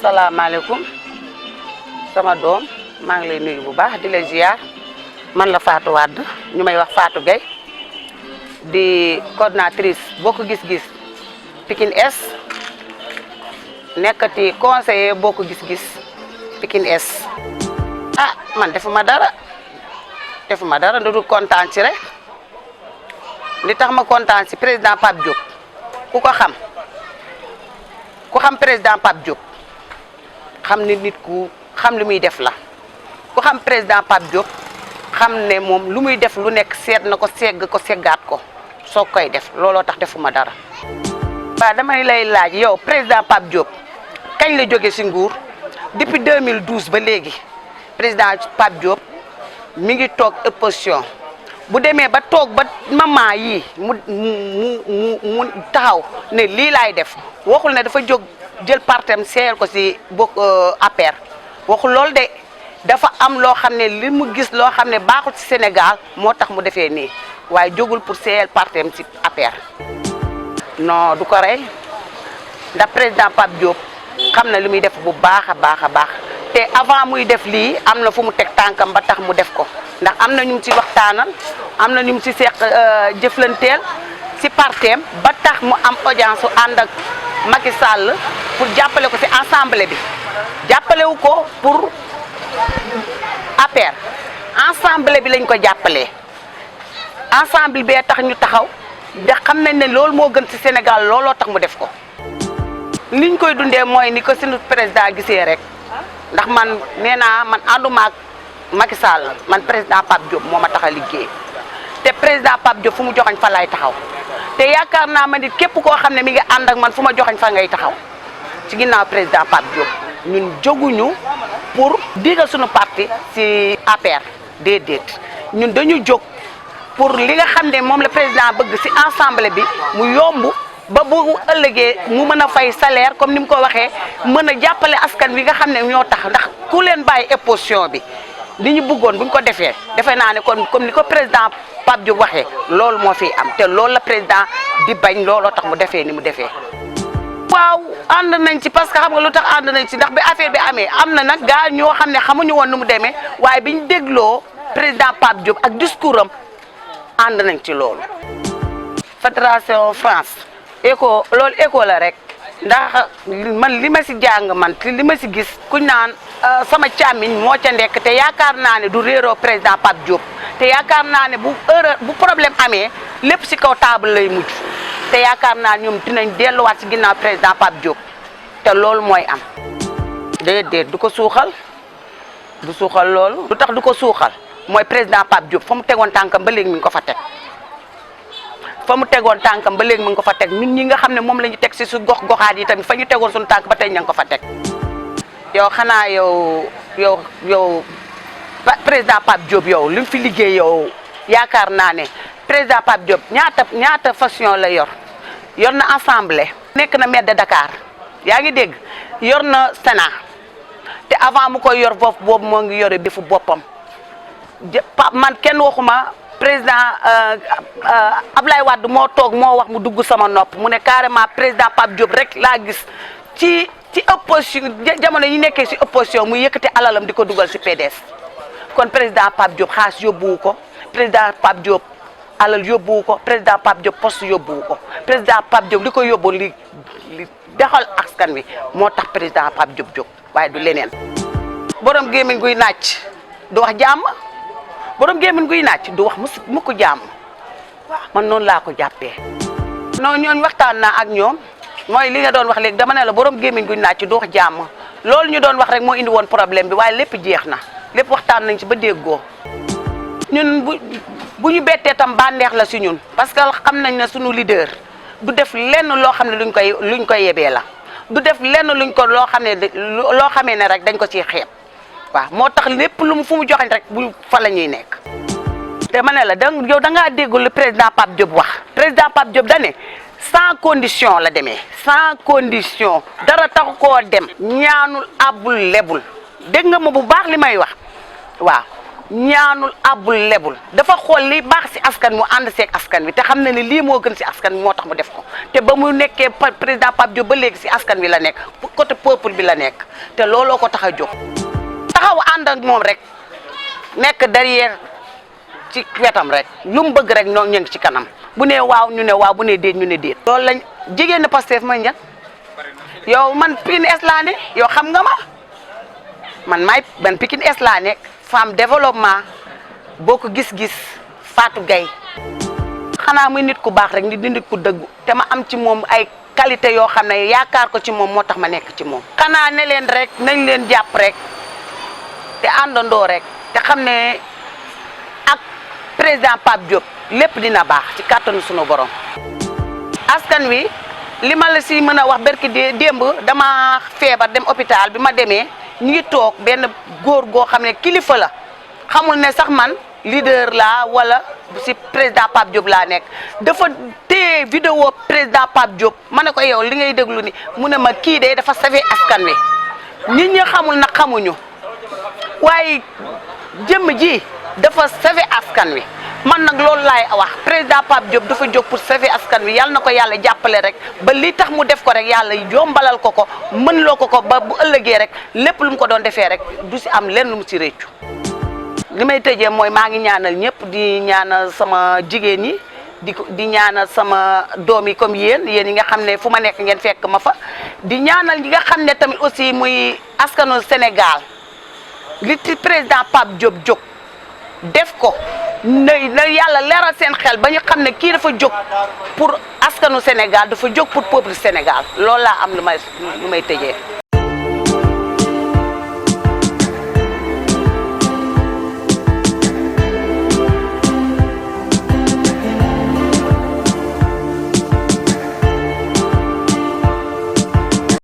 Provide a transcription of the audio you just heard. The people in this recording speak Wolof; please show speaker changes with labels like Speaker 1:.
Speaker 1: asalaamaaleykum sama doom maa ngi lay nuyu bu baax di la ziar man la Fatou Wade ñu may wax Fatou Gueye di coordinatrice Bokk Gis Gis Pikine Est nekkati conseiller Bokk Gis Gis Pikine Est. Man defuma dara du kontaan ci rek li tax ma kontaan ci président Pape Diop ku xam président Pape Diop xam ni nit ku xam li muy def la ku xam président Pape Diop xam ne moom lu muy def lu nekk seet na ko seggaat ko soo koy def looloo tax defuma dara. waaw damay lay laaj yow président Pape Diop kañ la jóge ci nguur depuis 2012 ba léegi président Pape Diop mi ngi toog opposition bu demee ba toog ba maman yi mu taxaw ne lii laay def waxul ne dafa jóg jël partem seeyal ko ci bokk APR waxul loolu de dafa am loo xam ne li mu gis loo xam ne baaxul ci Sénégal moo tax mu defee nii waaye jógul pour seeyal partem ci APR. non du ko rey ndax président Pape Diop xam na li muy def bu baax a baax te avant muy def lii am na fu mu teg tànkam ba tax mu def ko ndax am na ñu ci waxtaanal am na ñu ci seq jëflanteel ci partem ba tax mu am audience su ànd ak Macky Sall pour jàppale ko ci assemblée bi jàppalewu ko pour APR assemblée bi lañ ko jàppalee assemblée bee tax ñu taxaw ndax xam nañ ne loolu moo gën ci Sénégal looloo tax mu def ko liñ koy dundee mooy ni ko suñu président gisee rek ndax man nee naa man ànduma ak Macky Sall man président Pape Diop moo ma tax a liggéey te président Pape Diop fu mu joxañ fa lay taxaw te yaakaar naa ma nit képp koo xam ne mi ngi ànd ak man fu ma joxañ fa ngay taxaw ci ginnaaw président Pape Diop ñun jóguñu pour digal suñu parti ci APR déedéet ñun dañu jóg pour li nga xam ne moom la président bëgg ci assemblée bi mu yomb ba bu ëllëgee mu mën a fay salaire comme ni mu ko waxee mën a jàppale askan wi nga xam ne ñoo tax ndax ku leen bàyyi opposition bi li ñu bëggoon buñ ko defee defe naa ne kon comme ni ko président Pape Diop waxee loolu moo fi am te loolu la président di bañ looloo tax mu defee ni mu defee. waaw ànd nañ ci parce que xam nga lu tax ànd nañ ci ndax bi affaire bi amee am na nag gaa ñoo xam ne xamuñu woon nu mu demee waaye biñ dégloo président Pape Diop ak discours am ànd nañ ci loolu. fédération France loolu éco la rek ndax man li ma ci jàng man li ma ci gis kuñ naan sama càmmiñ moo ca nekk te yaakaar naa ne du réeroo président Pape Diop te yaakaar naa ne bu problème amee lépp ci kaw table lay mujj te yaakaar naa ñoom dinañ delluwaat ci ginnaaw président Pape Diop te loolu mooy am. déedéet du ko suuxal du suuxal loolu lu tax du ko suuxal mooy président Pape Diop fa mu tegoon tànkam ba léegi mi ngi ko fa teg. fa mu tegoon tànkam ba léegi mu ngi ko fa teg ñun ñi nga xam ne moom la ñu teg ci su goxaat yi tamit fa ñu tegoon suñu tànk ba tey ña ngi ko fa teg. yow xanaa yow président Pape Diop yow li mu fi liggéey yow yaakaar naa ne président Pape Diop ñaata façon la yor na assemblée. nekk na maire de Dakar yaa ngi dégg yor na Sénat te avant mu koy yor foofu boobu moo ngi yore bifu boppam man kenn waxuma. président Ablaye Wade moo toog moo wax mu dugg sama nopp mu ne carrément président Pape Diop rek laa gis ci opposition jamono yi nekkee ci opposition muy yëkkati alalam di ko dugal ci PDS kon président Pape Diop xaas yóbbuwu ko président Pape Diop alal yóbbuwu ko président Pape Diop poste yóbbuwu ko président Pape Diop li ko yóbbu li doxal askan wi moo tax président Pape Diop jóg waaye du leneen. borom gémmiñ guy naaj du wax jàmm. borom gémmiñ guy naaj du wax mu ko jàmm man noonu laa ko jàppee. non ñooñu waxtaan naa ak ñoom mooy li nga doon wax léegi dama ne la borom gémmiñ guy naaj du wax jàmm loolu ñu doon wax rek moo indi woon problème bi waaye lépp jeex na lépp waxtaan nañ ci ba déggoo. ñun bu ñu bettee tam bànneex la ci ñun parce que xam nañ ne suñu leader du def lenn loo xam ne luñ koy yebee la du def lenn loo xamee ne rek dañ ko ciy xeeb. waaw moo tax lépp lu mu fu mu joxañ rek bu fa la ñuy nekk te ma ne la yow da ngaa déggul le président Pape Diop wax président Pape Diop da ne sans condition la demee sans condition dara taxu koo dem ñaanul abul lebul dégg nga ma bu baax li may wax waaw ñaanul abul lebul dafa xool li baax si askan mu ànd seeg askan wi te xam na ne lii moo gën si askan wi moo tax mu def ko te ba mu nekkee président Pape Diop ba léegi si askan wi la nekk côté peuple bi la nekk te looloo ko tax a jóg taxaw ànd ak moom rek nekk derrière ci wetam rek lu mu bëgg rek ñoo ngi ci kanam bu nee waaw ñu ne waaw bu nee déet ñu ne déet. loolu lañ jigéen ñi Pastef mooy njëkk yow man Pikine Est laa ne yow xam nga ma man Pikine Est laa nekk femme développement boo ko gis-gis Fatou Gaye xanaa muy nit ku baax rek nit ku dëggu te ma am ci moom ay qualité yoo xam ne yaakaar ko ci moom moo tax ma nekk ci moom. xanaa ne leen rek nañ leen jàpp rek te àndandoo rek te xam ne ak président Pape Diop lépp dina baax ci kàttanu sunu borom. askan wi li ma la si mën a wax barki démb dama feebar dem hôpital bi ma demee ñu ngi toog benn góor goo xam ne kilifa la xamul ne sax man leader laa wala si président Pape Diop laa nekk dafa téye vidéo président Pape Diop ma ne ko yow li ngay déglu ni mu ne ma kii de dafa sauvé askan wi nit ñi xamul nag xamuñu waaye jëmm ji dafa sauvé askan wi man nag loolu laay wax président Pape Diop dafa jóg pour sauver askan wi yàlla na ko yàlla jàppale rek ba li tax mu def ko rek yàlla yombalal ko ko mën loo ko ba bu ëllëgee rek lépp lu mu ko doon defee rek du si am lenn lu mu si réccu li may tëjee mooy maa ngi ñaanal ñëpp di ñaanal sama jigéen ñi di ñaanal sama doom yi comme yéen yi nga xam ne fu ma nekk ngeen fekk ma fa di ñaanal ñi nga xam ne tamit aussi muy askanu Sénégal li ci président Pape Diop jóg def ko na yàlla leeral seen xel ba ñu xam ne kii dafa jóg pour askanu Sénégal dafa jóg pour peuple Sénégal loolu laa am lu may tëjee